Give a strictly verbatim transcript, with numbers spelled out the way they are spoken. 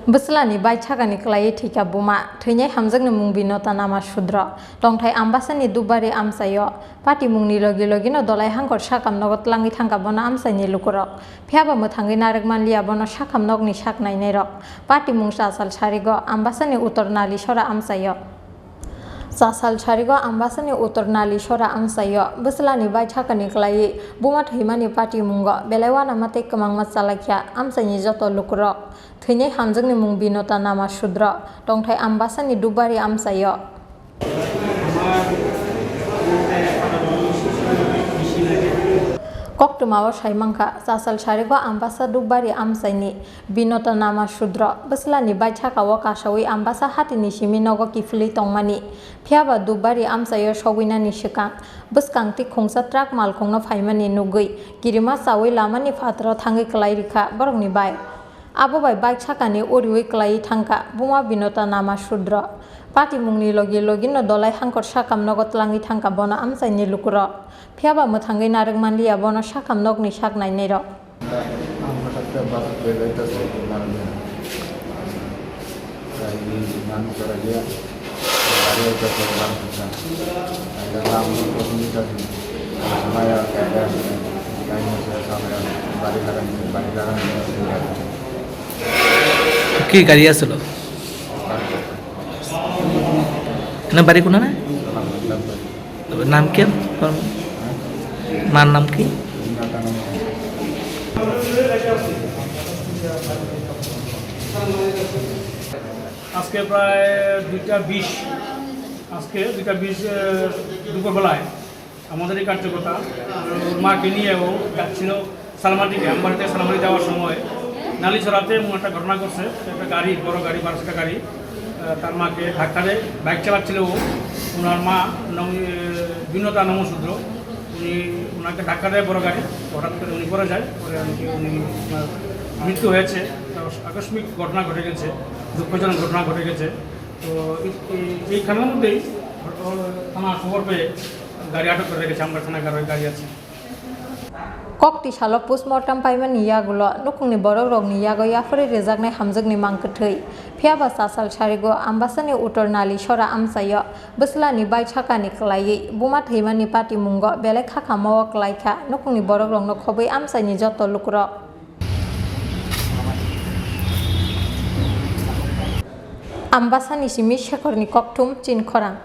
Bwslani bai sakani kwlaiwi thwikha buma, thwinai hamjakni mung Binota Nama Sudro. Tongthai Ambasani Dubari amchaio. Patimungni logi logino Dolai Hangkor sakam nogo tlangwi thangkha bono amchaini lukurok. Phiyaba mwthangwi narwk manliya bono sakam nokni sak nainairok. Patimung Chasal Sarigo, Ambasani Uttor Nalisora amchaio. Chasal Sarigo Ambasani Uttor Nalisora amchaio. Bwslani bai sakani kwlaiwi buma thwimani patimungo belai uanama tei kwmangma chalaikha amchaini joto lukurok. Thwinai hamjakni mung Binota Nama Sudro, tongthai Ambasani Dubari amchaio. Koktwmao sai mankha, Chasal Sarigo Ambasa Dubari amchaini Binota Nama Sudro, bwslani bai sakao kasawi Ambasa hatini simi nogo kiphilwi tongmani. Phiyaba Dubari amchaio sogwinani swkang, bwskang twi khungsa truck malkhungno phaimani nugwi, kirima chawi lamani phataro thangwi kwlai rikha borokni bai. Abo bai bike sakani uriwi kwlaiwi thangkha buma Binota Nama Sudro. Patimungni logi logino Dolai Hangkor sakam nogo tlangwi thangkha bono amchaini lukurok. Phiyaba mwthangwi narwk manliya bono sakam nokni sak nainairok. কি গাড়ি আছিল? না, বাড়ি কোন না? নাম কি? মার নাম কি? আজকে প্রায় দুইটা বিশ, আজকে দুইটা বিশ, আহ, দুপুরবেলায় আমাদের এই কার্যকর্তা, আহ, ওর মাকে নিয়ে ও যাচ্ছিল সালমাটিকে, আমবাড়িতে সালমাটি যাওয়ার সময় নালিছড়াতে এমন একটা ঘটনা ঘটছে, একটা গাড়ি, বড় গাড়ি, বারো চাকা গাড়ি, আহ, তার মাকে ধাক্কা দেয়, বাইক চালাচ্ছিল ও, ওনার মা নম-, আহ, বিনতা নমশূদ্র, উনি, ওনাকে ধাক্কা দেয় বড় গাড়ি, হঠাৎ করে উনি পড়ে যায়, পরে আর কি উনি, ওনার মৃত্যু হয়েছে। তো আকস্মিক ঘটনা ঘটে গেছে, দুঃখজনক ঘটনা ঘটে গেছে। তো এই, এই, এইখানের মধ্যেই ঘটনা, থানা খবর পেয়ে গাড়ি আটক করে রেখেছে, আমবাড়ি থানায় গাড়ি, গাড়ি আছে। Kokti salo postmortem paimani yagulo nukhungni borokrokni yago yapharwi rwjaknai hamjakni mang kwthwi. Phiyaba Chasal Sarigo Ambasani Uttor Nalisora amchaio bwslani bai sakani kwlaiwi buma thwimani patimungo belai khakamao kwlaikha nukhungni borokrokno khobwi amchaini joto lukurok. Ambasani simi Shekhorni kokthum chini khorang.